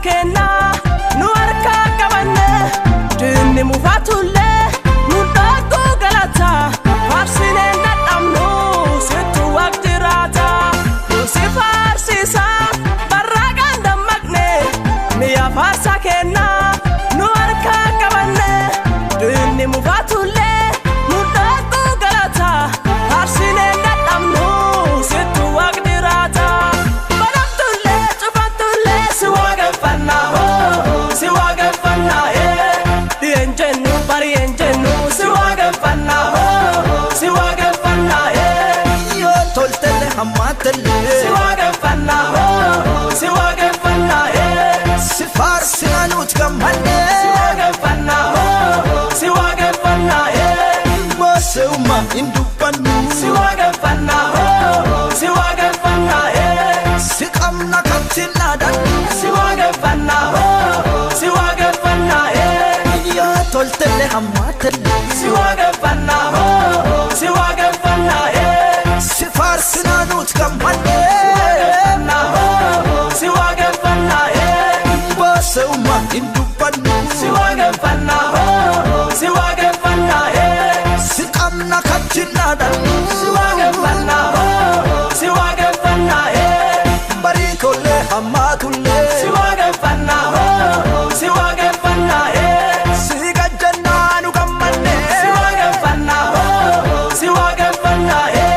kennaa nu harkaa qabanne diinni mufaatullee nu dhaquu galata faarsinee dadhabnu sittu waaq jiraata nu si faarsiisa barraaqaan dammaqne mi'a faarsa kennaa nu harkaa qabanne diinni mufaatullee nu dhaquu galata faarsinee dadhabnu sittu waaq jiraata banamtullee cufatullee si waaqeffannaa hoo si waaqeffannaa ee dhi'een jennu bari'een jennu si waaqeffannaa hoo si waaqeffannaa ee Yoo toltelle hammaatellee si waaqeffannaa hoo si waaqeffannaa ee si faarsinaa nuti gammanne si waaqeffannaa hoo si waaqeffannaa ee Mooseuma hin dubbannu si waaqeffannaa hoo si waaqeffannaa ee si qabna kattiin dhaadannu si waaqeffannaa hoo si waaqeffannaa ee Yoo toltelle hammaatellee si waaqeffannaa hoo si waaqeffannaa ee si faarsinaa nuti gammanne waaqeffannaa hoo si waaqeffannaa ee Mooseuma hin dubbannu si waaqeffannaa hoo si waaqeffannaa ee si qabna kattiin dhaadannu si waaqeffannaa hoo si waaqeffannaa ee Barii tollee hammaatullee si waaqeffannaa hoo si waaqeffannaa ee si gajjannaa nu gammanne si waaqeffannaa hoo si waaqeffannaa ee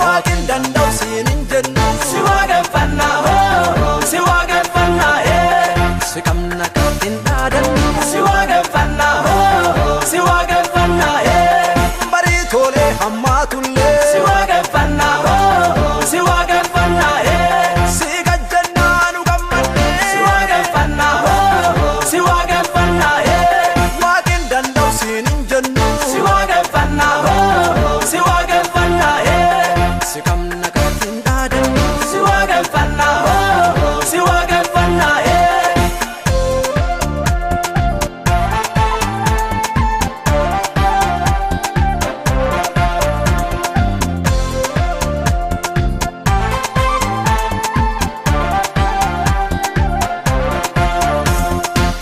Waaqin danda'u siin hin jennu si waaqeffannaa hoo si waaqeffannaa ee si qabna kattiin dhaadannu si waaqeffannaa hoo si waaqeffannaa ee Barii tolee hammaatullee si waaqeffannaa hoo si waaqeffannaa ee si gajjannaa nu gammanne si waaqeffannaa hoo si waaqeffannaa ee Waaqin danda'u siin hin jennu si waaqeffannaa hoo si waaqeffannaa ee si qabna kattiin dhaadannu si waaqeffannaa hoo si waaqeffannaa ee.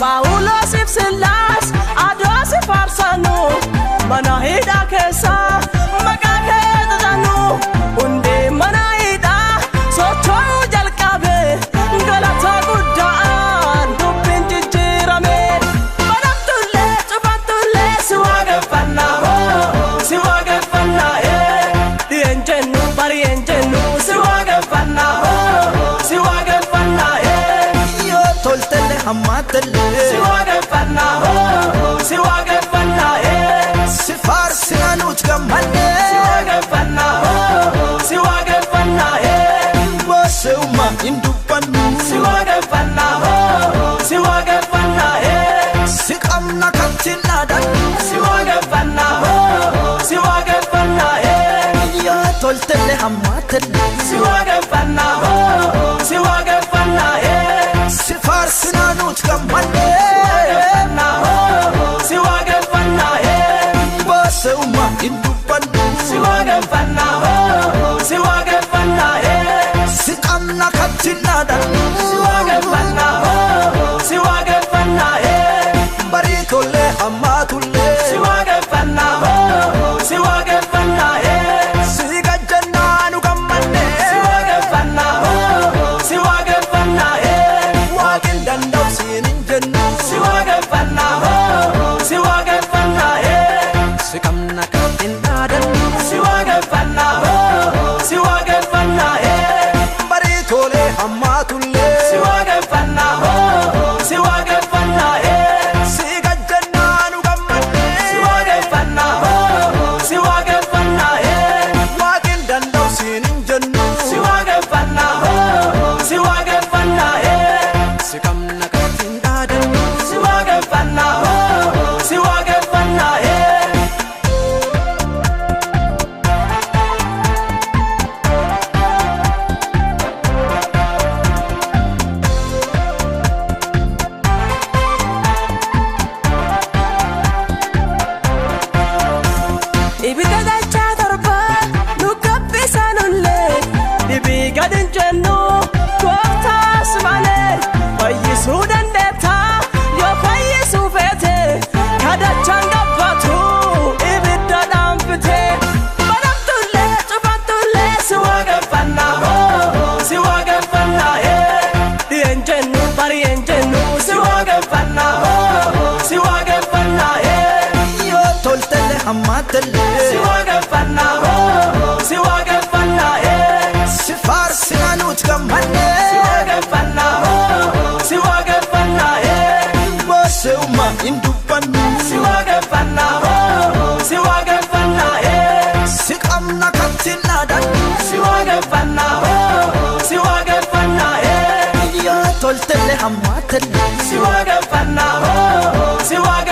Paawuloosiif Sillaas adoos faarsanu mana hidhaa keessa maqaa kee jedhanu hundee mana hidhaa socho'uu jalqabe galata guddaan dubbiin jijjiirame banamtullee cufatullee si waaqeffannaa hoo si waaqeffannaa ee dhi'een jennu bari'een jennu si waaqeffannaa hoo si waaqeffannaa ee. Yoo toltelle hammaatellee Si waaqeffannaa hoo si waaqeffannaa ee si faarsinaa nuti gammanne si waaqeffannaa hoo si waaqeffannaa ee Mooseuma hin dubbannu si waaqeffannaa hoo si waaqeffannaa ee si qabna kattiin dhaadannu si waaqeffannaa hoo si waaqeffannaa ee Yoo toltelle hammaatellee si waaqeffannaa hoo si waaqeffannaa ee si faarsinaa nuti gammanne waaqeffannaa hoo si waaqeffannaa ee Mooseuma hin dubbannu si waaqeffannaa hoo si waaqeffannaa ee si qabna kattiin dhaadannu si waaqeffannaa hoo si waaqeffannaa ee Barii tollee hammaatullee si waaqeffannaa hoo si waaqeffannaa ee si gajjannaa nu gammanne si waaqeffannaa hoo si waaqeffannaa ee Waaqin danda'u siin hin jennu si waaqeffannaa hoo si waaqeffannaa ee si qabna kattiin dhaadannu si waaqeffannaa hoo si waaqeffannaa ee Barii tolee hammaatullee. hammaatellee. Si waaqeffannaa hoo, si waaqeffannaa ee. Si faarsinaa nuti gammanne. Si waaqeffannaa hoo, si waaqeffannaa ee. Boose'uma hin dubbannu. Si waaqeffannaa hoo, si waaqeffannaa ee. Si qabna kattiin dhaadannu. Si waaqeffannaa hoo, si waaqeffannaa ee. Yoo toltellee hammaatellee. Si waaqeffannaa hoo, si waaqeffannaa.